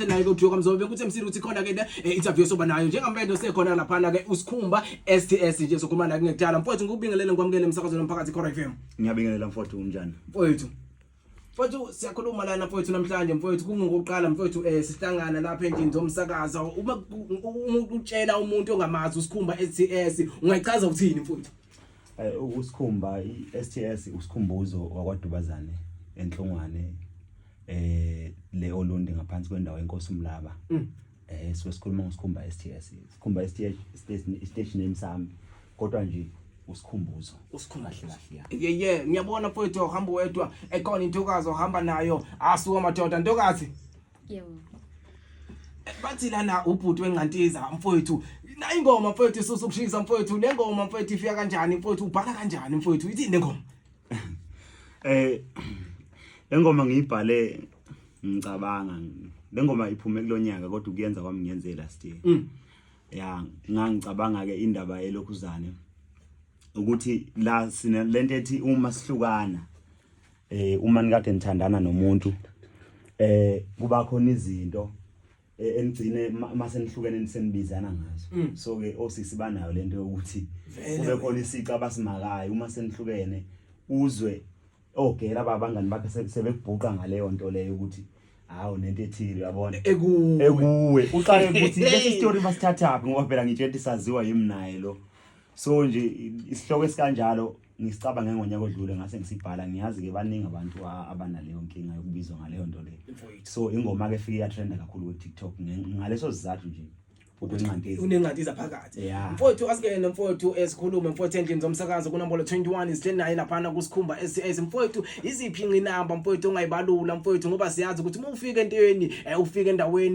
Naye ke uJoka Mzobe ukuthi emsini ukuthi khona ke le interview soba nayo njengamanje sekhona laphana ke uSikhumba STS nje sokhuluma naye kungekudala. Mfowethu, ngikubingelele, ngikwamukele emsakazweni womphakathi Kora FM. Ngiyabingelela mfowethu, unjani? Mfowethu, mfowethu, siyakhuluma lana mfowethu namhlanje mfowethu, kungokuqala mfowethu sihlangana lapha endlini zomsakazo. Uma utshela umuntu ongamazi uSikhumba STS, ungayichaza uthini mfowethu? USikhumba i-STS uSikhumbuzo wakwaDubazane enhlongwane le Olundi ngaphansi kwendawo yenkosi uMlaba. Suke sikhuluma ngoSikhumba STS. Sikhumba STS station name sami kodwa nje uSikhumbuzo. Usikhumba. Kahle kahle, ya. Ye, ngiyabona mfowethu, uhamba wedwa, ekhona intokazi ohamba nayo. Asuka madoda, ntokazi. Yebo. Bathi lana ubhuti wenqantiza mfowethu. Na ingoma mfowethu isusa ukushisa mfowethu. Le ngoma mfowethu ifika kanjani mfowethu? Ubhala kanjani mfowethu? Ithini le ngoma? Le ngoma ngiyibhale ngicabanga. Le ngoma iphume kulonyaka kodwa ukuyenza kwami ngiyenze last year. Ya, ngangicabanga ke indaba elokhuzane ukuthi la sine lento ethi uma sihlukana, uma nikade nithandana nomuntu, kuba khona izinto enigcine mase nihlukene nisenibizana ngazo. So ke osisi banayo lento yokuthi kube khona isici abasimakayo uma senihlukene, uzwe ogela abangani bakhe sebekubhuqa ngaleyo nto leyo ukuthi hawu, nento ethile, uyabona. Ekuwe. Ekuwe uqale ukuthi lesi story basithathaphi, ngoba phela ngitshela ukuthi saziwa yimi naye lo. So nje isihloko esikanjalo ngisicabange ngonyaka odlule, ngase ngisibhala. Ngiyazi ke baningi abantu abanaleyo nkinga yokubizwa ngaleyo nto leyo. Mfowethu. So ingoma ke ifike yatrenda kakhulu ku TikTok ngaleso sizathu nje ukwenqantiza. Unenqantiza phakathi. Yeah. Mfowethu, asikene mfowethu, esikhulume mfowethu endlini zomsakazo kunombolo 21, sihleli naye laphana kuSikhumba STS mfowethu. Iziphi ingqinamba mfowethu ongayibalula mfowethu, ngoba siyazi ukuthi uma ufika entweni, ufika endaweni